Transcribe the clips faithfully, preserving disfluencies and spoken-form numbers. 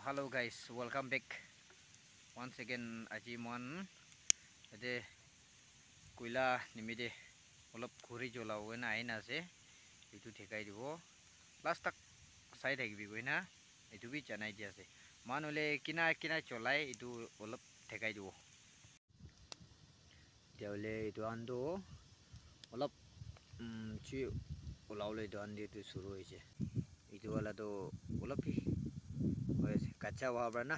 Hello guys, welcome back once again. Aji moikhan yate koila nimite olop khuri chola hoina ahi na ase, etu thekai dibo. Last tak sai thakibi koina etu bi janai di ase. Moikhan hoile kina kina cholai etu olop thekai dibo. Etia hoile etu khan tu olop, um, chui ulabole etu khan te tu suru hoise. Etu wala tu olop bi hoi ase, kacha hua para na.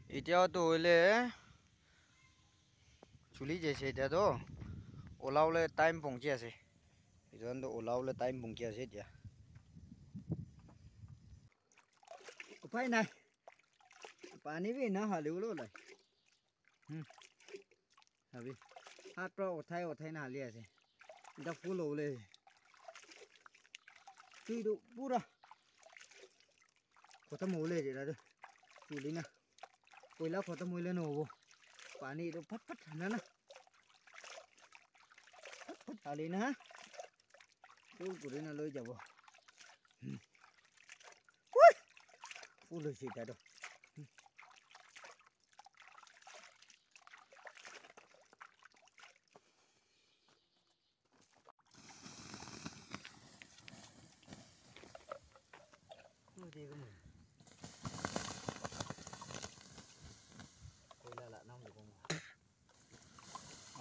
Etia tu hoile chuli jaise, etia tu ulabole time pongchi ase. Etu khan tu ulabole time pongchi ase etia. Upai nai. Pani bi na hali ulo lai. Hmm. Sabi. Hat pra uthai uthai na hali ase. Etia full hobole. Chui tu pura khotom hobole ase etia tu. Chuli na. Koila khotom hoile nohobo. Pani etu phat phat thanda na. Phat phat dhali na. Full kuri na loi jabo. Hmm. Ui! Full hoise etia tu. Hmm.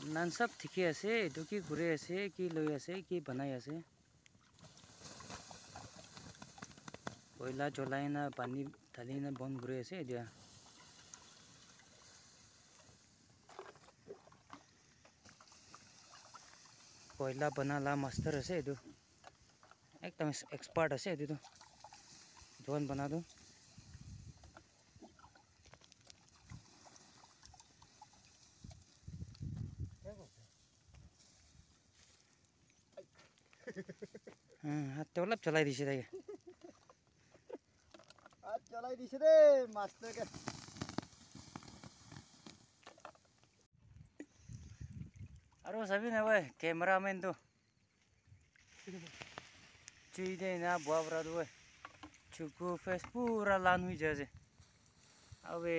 Apnan sab dikhi ase, etu ki kuri ase, ki loi ase, ki banai ase. Koila cholai na pani dhali na bon kuri ase etia. Koila bana la master ase etu. Ekdam ex-, expert ase etu tu. Etu khan bana tu. Hmm, hat te olop cholai dise tai. Hat cholai dise de, master ke. Aro sabi na bhai, cameraman tu. Chui de na bua bra tu bhai. Chuku face pura lan hui jai ase. Abe.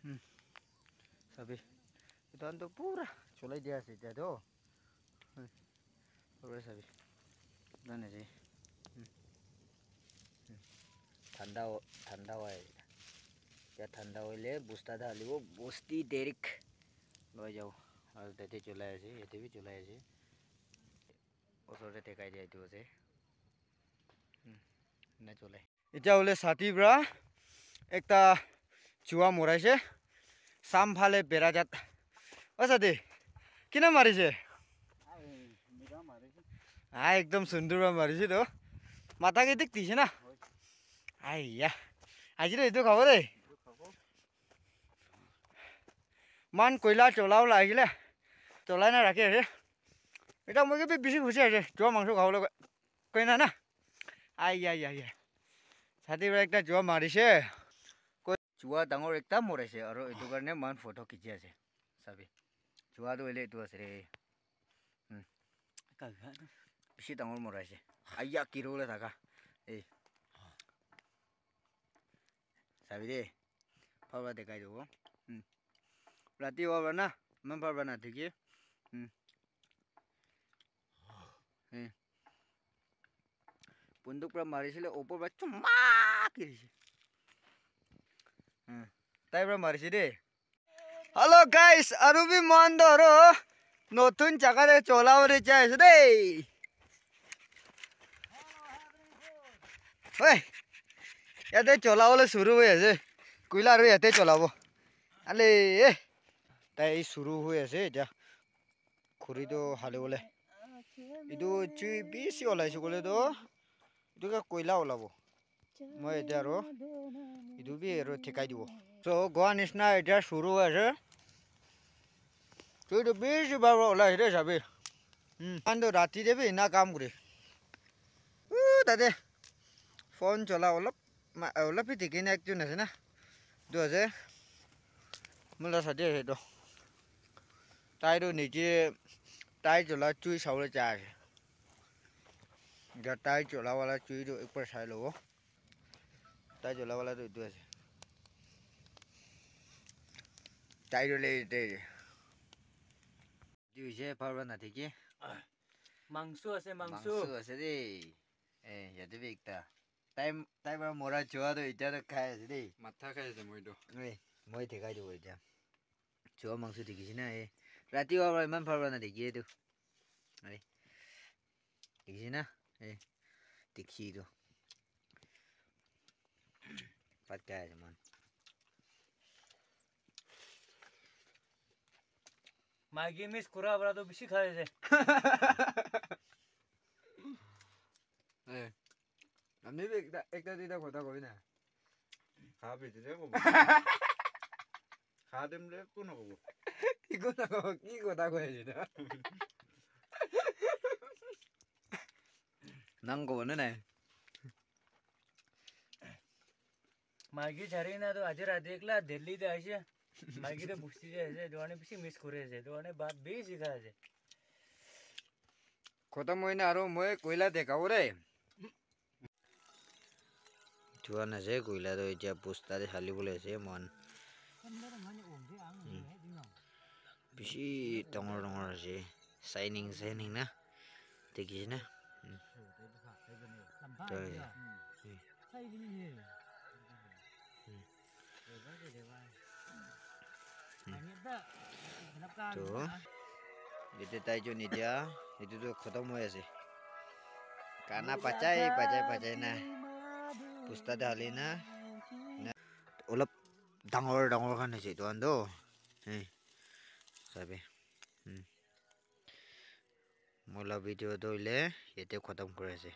Hmm. Sabi. Etu khan tu pura cholai dia ase etia tu. Pura sabi. Etu khan ase. Hmm. Hmm. Thanda ho-, thanda hoi. Etia thanda hoile bosta te halibo, bosti direct loi jabo. Aru tate cholai ase, yate bi cholai ase. Osor te thekai dia etu ase. Hmm. Ena cholai. Etia hoile sati pra ekta chua moraise. Sam phale bera jat. O sati, kina marise? Ai, ekdom sundur pra marise to. Matha ke dik dise na? Aiya. Aji to etu khabo de. Man koila chola wala ahile. Cholai na rakhi ase. Eta moi ke bi bisi khushi ase. Chua mangso khabole koi-, koi na na. Ai, ai, ai, ai. Sati pra ekta chua marise. Koi chua dangor ekta morise. Aro etu karne man photo khichi ase. Sabi. Chua tu hoile etu ase re. Hmm. Bishi dangor morise. Aiya, kiri bole thaka. Ei. Sabi de. Bhal para dekhai dibo. Hmm. Rati howa para na, iman bhal para na dikhi. Hmm. Eh. Bunduk para marisile, opor para chuma kirise. Hmm. Tai para marise de. Hello guys, aru bi moikhan toh aru notun jaga te chola bole jai ase dei. Oi, yate chola bole suru hoi ase. Koila aru yate cholabo. Ale, eh. Tai suru hoi ase etia. Khuri toh hali bole. Etu chui bishi olaise koile toh, etu ke koila olabo. Moi etia aro etu bi aro thekai dibo. So, goa nishina etia suru hoi ase. Chui toh bishi bhal para olai ase de sabi. Hmm. Moikhan toh rati te bi ena kam kure. Uh, tate phone chola olop, ma-, olop bi dikhi na ekjon ase na. Etu ase. Moi la sathi ase etu. Tai tu niche tai chola chui sabole jai ase. Etia tai chola wala chui tu ekbar sai lobo. Tai chola wala tu etu ase. Tai tu le de. Etu hoise bhal para nathaki. Mangso ase, mangso. Mangso ase de. Eh, yate bi ekta. Tai, tai para mora chua tu etia tu khai ase de. Matha khai ase moi tu. Eh, moi dekhai dibo etia. Chua mangso dekhise na, eh. Rati howa para iman bhal para nathaki etu. Are. Dekhise na? Eh. Dekhise etu. Bhat khai ase moi. Maggi miss kura para tu bishi khai ase. Eh. Ami bi ekta, ekta duita kotha koi na. Kha bi dile kobo. Kha dem le ko na kobo. Ki kotha ko, ki kotha koi ase na? Nang kobo na nai? Maggi chari na tu aji rati ekla Delhi te aise. Maggi te busti te ase, etu karne bishi miss kuri ase, etu karne bhat bishi khai ase. Khotom hoina aru moi koila dekhabo de. Thua na ase, koila toh etia bosta te hali bole ase moikhan. Hmm. Bishi dangor dangor ase. Shining, shining na. Dekhise na? Hmm. Toh, hmm. Hmm. Hmm. Toh, yate tai jon etia, etu tu khotom hoi ase. Gana bajai, bajai, bajai na. Bosta te hali na. Na, olop dangor, dangor khan ase etu khan toh. Eh, sabi. Hmm. Moi la video toh hoile yate khotom kuri ase.